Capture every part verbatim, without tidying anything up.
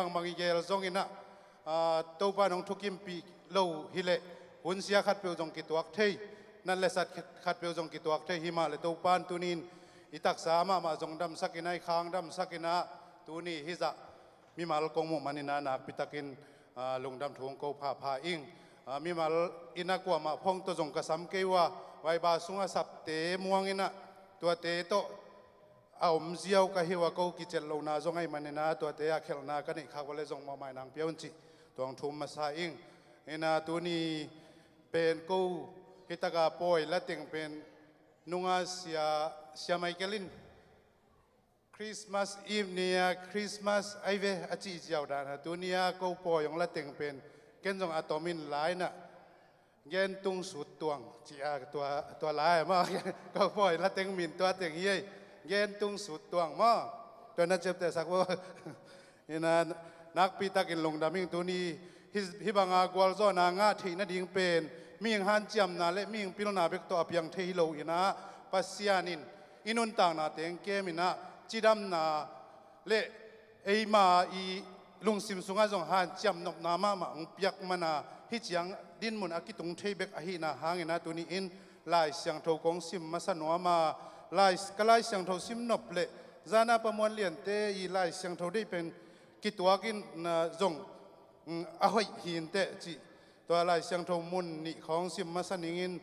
bangmang i gel zongin ah, aa, Topa in hong thukimpih lo hileh, hunsia khatpeuh zong kituak thei, nat le sat khatpeuh zong kituak thei. Himahleh Topa in tuni-in i taksa mahmah zong damsakin ah, i khang damsakin ah, tuni hizah mimal kong muh manin ah nakpitakin, aa, lungdam thu hong ko phapha ing. Aa, mimal in ah kuamah phong tawh zong ka sam kei uh a, vaiba sungah sapte muangin ah, tuate tawh a om ziau ka hi uh a, ko kicel lohna zong ahih manin ah tuate ah khelhna ka neih khak uh leh zong mawhmaina hong pia un cih tua hong thum masa ing. In ah tuni pen ko hi taka pawi lateng pen nunga sia, sia Michael in Christmas Eve ni-a Christmas ahi ve a cih ziau dan a, tuni-a ko pawi hong lateng pen ken zong a tomin la-in ah Gen Tung Sut Tuang ci-a tua, tua lai maw. Ko pawi lateng min tua teng hi ei. Gen Tung Sut Tuang maw. Tua na ciaptehsak uh. In ah nakpitakin lungdam ing. Tuni hih, hih banga gualzawhna ngah theih nading pen mihing hanciamna le mihing pilna bek tawh a piang thei hi lo in ah, Pasian in i nuntakna teng kem in ah cidamna le eima i lungsim sungah zong hanciam nopna mahmah hong piak man a, hih ciang dinmun a kitung thei bek ahihna hangin ah tuni-in Lai Siangtho kong sim masa nuam a, Lai, ka Lai Siangtho sim nop le zana Pa Muan Liante i Lai Siangtho deih pen kituakin, ah, zong, mm, a hoih hi inteh cih tua Lai Siangtho mun nih khawng sim masa ningin,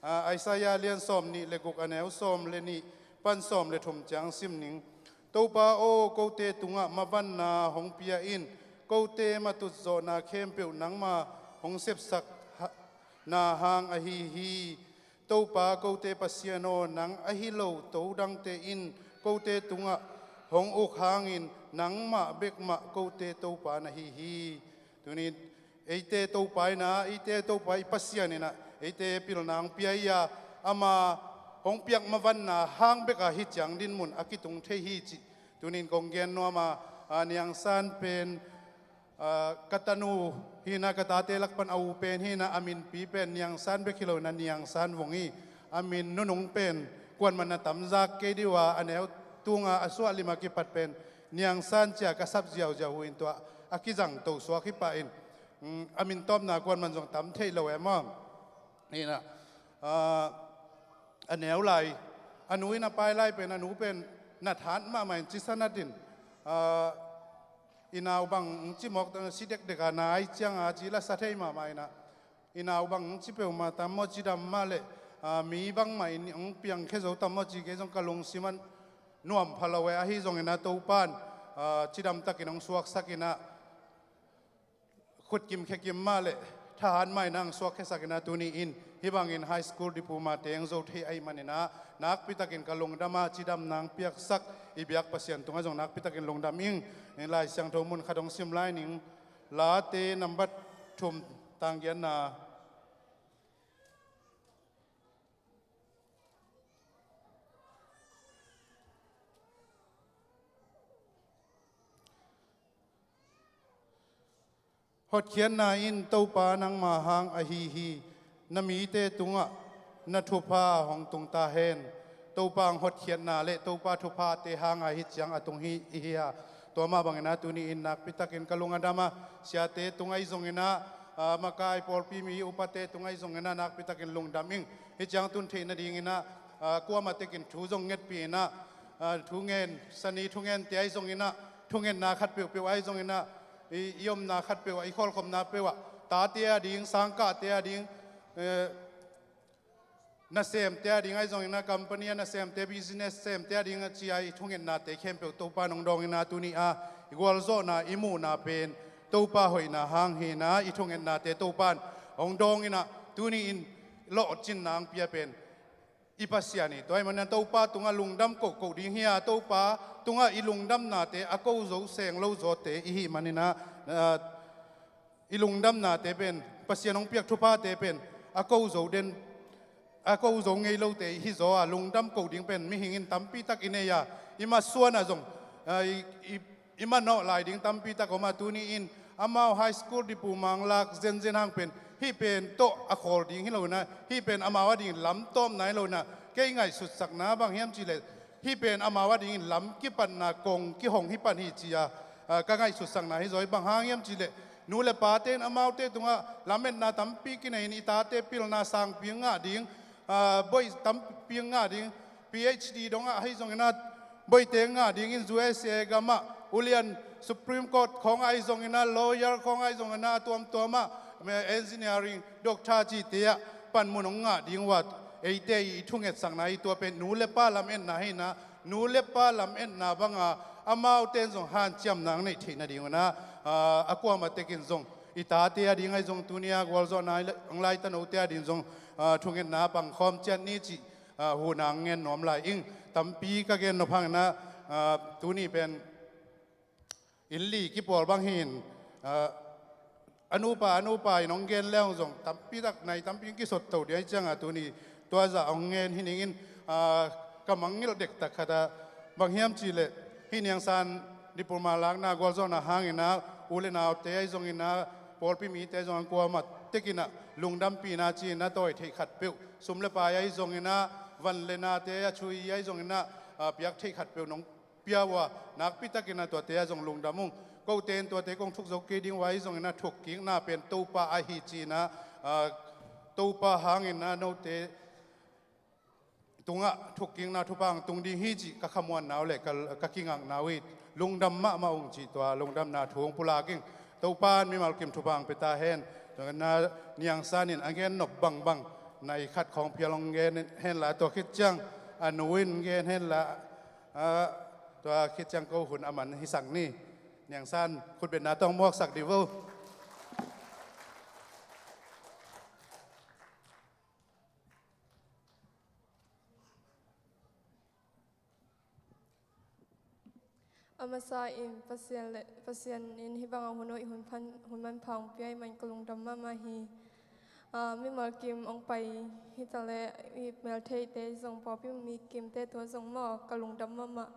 aa, Isaiah lian sawm nih le guk, a neu sawm le nih pan sawm le thum ciang sim ning. Topa aw, kote tungah mavanna hong pia in. Kote matutzawhna khempeuh nangma hong sepsak ha-, na hang ahi hi. Topa, kote Pasian aw, nang ahi lo to dangte in kote tungah hong uk hangin nangmah bek mah kote Topa na hi hi. Tuni eite Topa in ah, eite Topa i Pasian in ah eite pilna hong pia hi a, ama hong piak mavanna hang bek a hih ciang dinmun a kitung thei hi cih tuni-in kong gen nuam a, a, Niang San pen, a, ka tanu hi in ah, ka tate lak pan a u pen hi in ah, a minpi pen Niang San bek hi lo in ah Niang San Vung hi. A min nunung pen kuamah na tam zak kei dih uh a, a neu tunga a suah lim a kipat pen Niang San ci-a ka sap ziauziau uh in, tua a kizang to suak hi pah in, mm, a min tawpna kuamah zong tam thei lo e maw. Hi in ah, a, a neu lai, a nu in a pai lai pen, a nu pen nat hat mahmah in, cisa nat in, a, i nau bang ci mawk, si dekdek a nai ciang a ci la sa thei mahmah in ah, i nau bang ci peuhmah tam maw, cidam mah leh, a, mi bangmah in hong piangkhia zo tam maw ci kei zong ka lungsim ah nuam pha lo e. Ahi zongin ah Topa in, a, cidam takin hong suaksak in ah, khut kim khia kim mah leh thahat mah in ah hong suakkhiasak in ah, tuni-in hih bangin high school diploma teng zo thei ahih manin ah nakpi takin ka lungdam a, cidamna hong piaksak i biak Pasian tungah zong nakpi takin lungdam ing. Lai Siangtho mun khat hong sim lai ning. Late nambat thum, tang giatna. Hotkhiatna in Topa nangma hang ahi hi. Na mite tungah na thupha hong tung ta hen. Topa hong hotkhiatna le Topa thuphate hang a hih ciang a tung hi i hi a. Tua mah bangin ah tuni-in nakpi takin ka lung a dam a, siate tung ahi zongin ah, a, makai pawlpi mi upate tung ahi zongin ah nakpi takin lungdam ing. Hih ciang tun theih nadingin ah, a, kuamah tekin thu zong ngetpih in ah, a, thungen, sani thungente ahi zongin ah, thungetna khat peuhpeuh ahi zongin ah, i, i omna khat peuh ah, i khawlkhopna peuh ah, tate a ding, sangkahte a ding, eh, nasemte a ding ahi zongin ah, company a nasemte, business semte a ding a ci-a i thungetnate khempeuh Topa in hong dawngin ah, tuni-a i gualzawhna, i muhna pen Topa hoihna hang hi in ah, i thungetnate Topa in hong dawngin ah, tuni-in lawhcinna hong pia pen i Pasian hi. Tua ahih manin ah Topa tungah lungdam kohkoh ding hi a, Topa tungah i lungdamnate a ko zo seng lo zawte i hih manin ah, ah, i lungdamnate pen, Pasian hong piak thuphate pen a ko zo den, a ko zo ngei lote i hi zaw a, lungdam koh ding pen mihing in tampi tak i nei a, i masuan ah zong, ah, i, i, i manawh lai ding tampi tak om a, tuni-in amau high school diploma hong lak zenzen hang pen hih pen tawh a khawl ding hi lo in ah, hih pen amau a dingin lam tawpna hi lo in ah, kei ngaihsutsakna bang hiam cih leh hih pen amau a dingin lam kipatna kong kihong hi pan hi ci-a, ah, ka ngaihsutsakna hi zaw hi. Bang hang hiam cihleh nu le pate in amaute tungah lametna tampi kinei in i tate pilna sangpi ngah ding, ah, bawi tampi ngah ding, P H D dongah ahi zongin ah bawite ngah dingin U S A gamah ulian Supreme Court khawngah ahi zongin ah lawyer khawngah ahi zongin ah tuamtuamah engineering doctor cihte ah panmun hong ngah ding uh a eite i thungetsakna hi. Tua pen nu le pa lametna hi in ah, nu le pa lametna banga amaute in zong hanciamna hong neih theih nading un ah, ah, a kuamah tekin zong i tate a ding ahi zong tuni-a gualzawhna hong laita note a ding zong, ah, thungetna pangkhawm ciat ni cih, ah, huhna hong ngen nuam lai ing. Tampi ka gen nop hangin ah, ah, tuni pen inn li kipawl bang hi in, ah, a nupa a nupa in hong gen le hong zong tampi tak nai tampi hong kisot to ding ahih ciangah tuni tua zah hong ngen hi ning in, ah, ka mangngilh dektak khat ah bang hiam cihleh hih Niangsan diploma lakna gualzawhna hangin ah u le naute ahi zongin ah pawlpi mite ahi zongin kuamah tekin ah lungdampihna ci-in a tawi theih khatpeuh, sum le pai ahi zongin ah van le nate a thui ahi zongin ah, ah, piak theih khatpeuh nong pia uh a, nakpi takin ah tuate ah zong lungdam ung. Kote in tuate kong thuk zo kei ding uh a, ahi zongin ah thukkikna pen Topa ahi ci-in ah, ah, Topa hangin ah note tungah thukkikna thupha hong tung ding hi cih ka khamuanna uh le ka, ka kingakna uh hi. Lungdam mahmah ung cih tua lungdamna thu hong pulak ing. Topa in mimal kim thupha hong pia ta hen. Tua na Niangsan in a gen nop bangbang nai khat khawng phial hong gen hen la, tua khit ciang a nu in gen hen la, ah, tua khit ciang ko hun a man hisak ni. Niangsan khutbetna tawh hong muaksak dih vo. A masa in Pasian le, Pasian in hih bangah hun hoih hun phan, hun manpha hong pia ahih man ka lungdam mahmah hi. Ah, mimal kim hong pai hi ta leh, i meltheite zong pawlpi mi kimte tungah zong maw ka lungdam mahmah.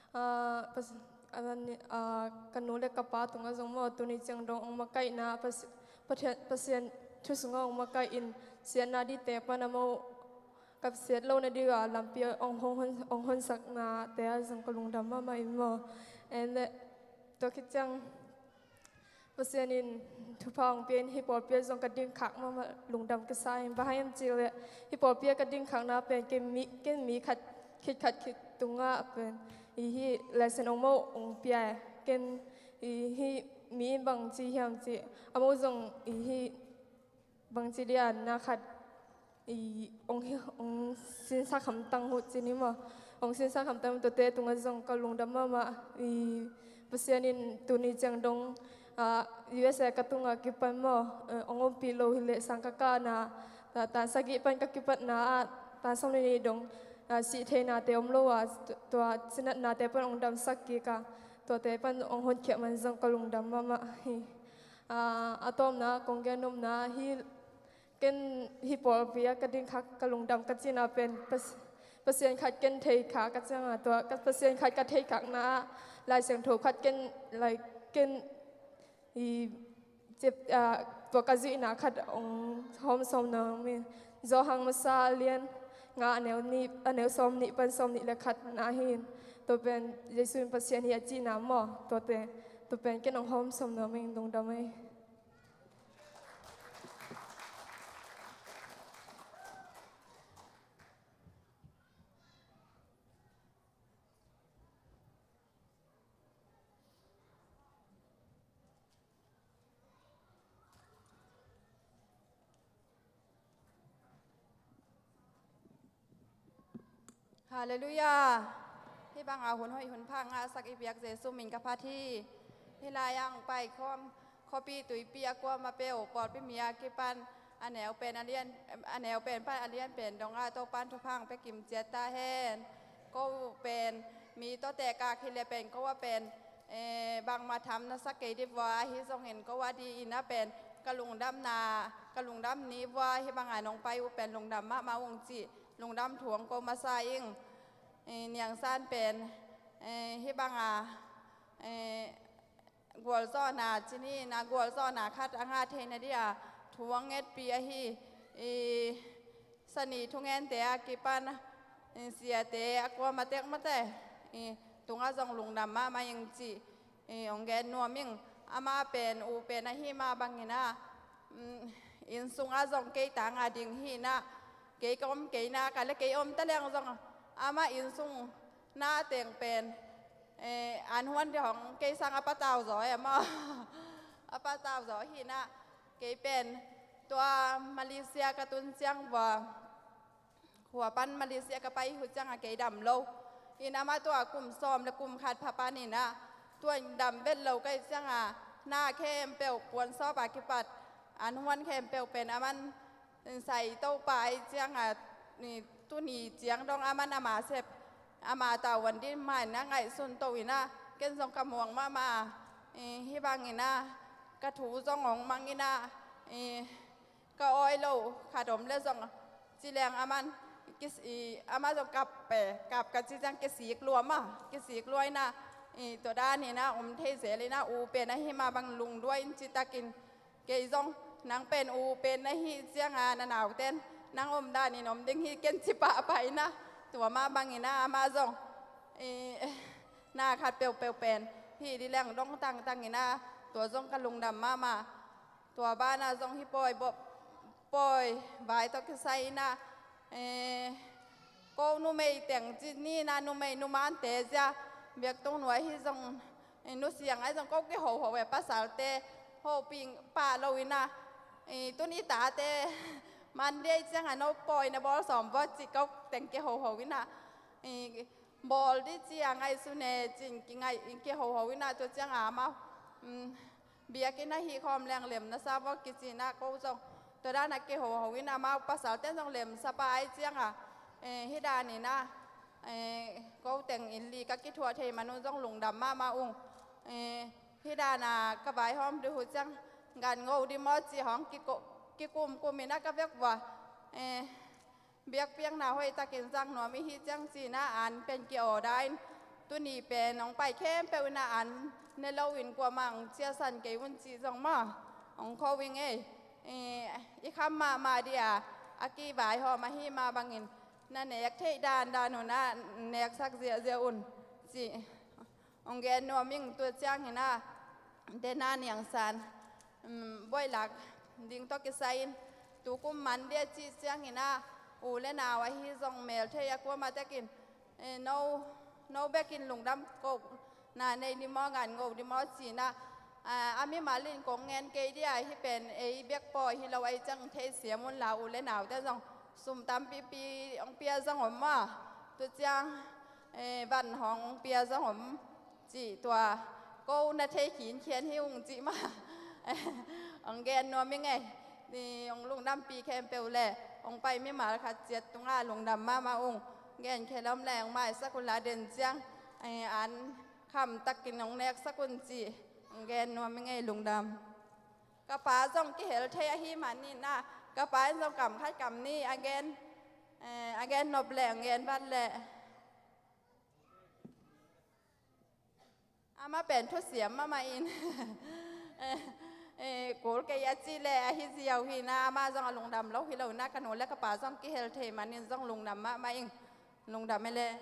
Ah, pas-, ah, ni-, ah, ka nu le ka pa tungah zong maw tuni ciang dong hong makaihna Pas-, Pathian, Pasian thu sungah hong makaih in siatna dihte pan a maw ka siat lohna dingah lampi hong hon, hong honsaknate ah zong ka lungdam mahmah in maw. And, eh, tua khit ciang Pasian in thupha hong pia in hih pawlpi ah zong ka dingkhak mahmah, lungdam ka sa in. Bang hang hiam cih leh hih pawlpi ah ka dingkhakna pen ken mi, ken mi khat khit khat khit tungah pen i hih lesson hong maw hong pia e. Ken i hih mi in bang ci hiam cih a maw zong i hih bangci dia na khat i hong, hong sinsak hamtang uh ci ni maw. Hong sinsak hamtang uh, tuate tungah zong ka lungdam mahmah. I Pasian in tuni ciang dong, ah, U S A ka tungah kipan maw, eh, hong ompih lo hi leh sang ka kahna, ta, tan sagih pan ka kipatna ah tan sawmnih nih dong, ah, sih theinate om lo a, tu-, tua cinatnate pan hong damsak kik a, tuate pan hong honkhiat man zong ka lungdam mahmah hi. Ah, a tawpna kong gen nopna hi. Ken hih pawlpi ah ka dingkhak ka lungdam ka cihna pen Pas-, Pasian khat ken theikhak ka ciangah tua ka Pasian khat ka theikhakna ah Lai Siangtho khat ken, like, ken i cep, ah, tua ka zuihna khat hong hawm sawm nuam ing. Johan masa a lian nga a neu nih, a neu sawmnih pan sawmnih le khat na hi in. Tua pen Jesu in Pasian hi a cihna maw, tuate, tua pen ken hong hawm sawm nuam ing, lungdam ei. Halleluiah. Hih banga hun hoih hun pha ngahsak i biak Jesu min ka phat hi. Hih lai-ah hong paikhawm khuapi tuipi a kuamah peuh, pawlpi mi a kipan a neu pen a lian, a neu pen pan a lian pen dongah Topan thupha hong pia kim ciat ta hen. Ko pen mi tawh tehkak hi leh pen ko a pen, eh, bangmah tham na sa kei dih vua, ahi zongin ko a di-in a pen ka lungdamna, ka lungdam ni vua, hih banga nong pai uh pen lungdam mahmah ung cih lungdam thu hong ko masa ing. Eh, Niangsan pen, eh, hih banga, eh, gualzawhna cih ni-in a gualzawhna khat a ngah theihna dih a thu hong ngetpih ahi. I sani thungente a kipan, i siate a kuamah tekmah te i tungah zong lungdam mahmah ing cih Eh, hong gen nuam ing, ama pen u pen ahi mah bangin ah, mm, inn sungah zong kei tangah ding hi-in ah, kei ka om kei nak ah leh kei om taleng zong, ama inn sung na teng pen, eh, an huan ding hong kei sang a patau zaw e maw. A patau zaw hi-in ah, kei pen tua Malaysia ka tun ciang vua, khua pan Malaysia ka pai uh ciangah kei dam lo. In ama tua kum sawm leh kum khat pha panin ah, tua in dam vet lo ka hih ciangah, na khempeuh puan sawp a kipat, an huan khempeuh pen aman sai to pah ahih ciangah, ni tuni ciang dong aman ama sep, ama tavuan ding mah in ah ngaihsun to in ah, ken zong ka muang mahmah. Eh, hih bangin ah ka thu zong hong mang in ah, eh, ka awi lo khat om leh zong, ci leng aman kis-, i, ama zong kap pe, kap ka ci ciang kisik lua maw, kisik lua in ah, i, tua dan in ah om thei zel in ah, u pen ahi mah bang lungduai in ci takin, kei zong nang pen u pen na hih ciangah na nauten nang om danin om ding hi ken ci pahpah in ah, tua mah bangin ah ama zong, i, na khat peuhpeuh pen hih ding leng dong tangtang in ah, tua zong ka lungdam mahmah. Tua banah zong hih pawi bawh, pawi vai tawh kisai in ah, eh, ko numei teng ci ni in ah, numei numante zia, biaktung nuai hi zong, eh, nusiang ahi zong ko kihoho e, pasalte hopih pah lo in ah, eh, tun i tate Monday ciangah no pawi na bawl sawm vua ci ko teng kihoho in ah, eh, bawl ding ci a ngaihsun e ci-in kingaih, kihoho in ah, tua ciangah amau, mm, biakinn ah hih khawm leng lem na sa vua kici in ah, ko zong tua dan ah kihoho in ah, amau pasalte'n zong lemsa pah ahih ciangah, eh, hih dan in ah, eh, ko teng inn li ka kithuah thei man un zong lungdam mahmah ung. Eh, hih dan ah ka vaihawm ding uh ciang gan ngo ding maw ci hong kiko-, kikumkum in ah ka vek vua, eh, biakpiakna hoihtakin zang nuam i hih ciang ci in ah, an pen ki-order in, tuni pen hong pai khempeuh in ah an ne lo in kuamah hong ciahsan kei un ci zong maw, hong ko ing ei. Eh, i kham mahmah ding a, a kivaihawm ahi mah bangin na nek theih dandan un ah neksak ziahziah un ci hong gen nuam ing. Tua ciangin ah, dena niangsan, um, buaih lak ding tawh kisai in, tukum Monday a cih ciangin ah, u leh nau ahi zong mel thei a kuamah tekin, eh, no, no bekin lungdam kohna nei ding maw, gan ngo ding maw ci in ah, ah, a mimal in kong ngen kei ding a, hih pen ei bek pawi hi lo ahih ciang theisiam un la, u leh naute zong sum tampipi hong pia zong om maw, tua ciang, eh, van hong pia zong om cih tua, ko na thei khinkhian hi ung cih mah hong gen nuam ing ei. Ni hong lungdampi khempeuh leh hong pai mimal khat ciat tungah lungdam mahmah ung. Gen khia lom leh hong maisak un la, den ciang, eh, an kham takin hong neksak un cih hong gen nuam ing ei, lungdam. Ka pa zong kihel thei ahih manin ah, ka pa in zong kam khat kam nih a gen, eh, a gen nop leh, a gen vat leh. Amah pen thusiam mahmah in, eh, eh, kul kei a cih leh ahi ziau hi in ah, amah zong a lungdam lo hi lo in ah, ka nu leh ka pa zong kihel thei manin zong lungdam mahmah ing. Lungdam e leh.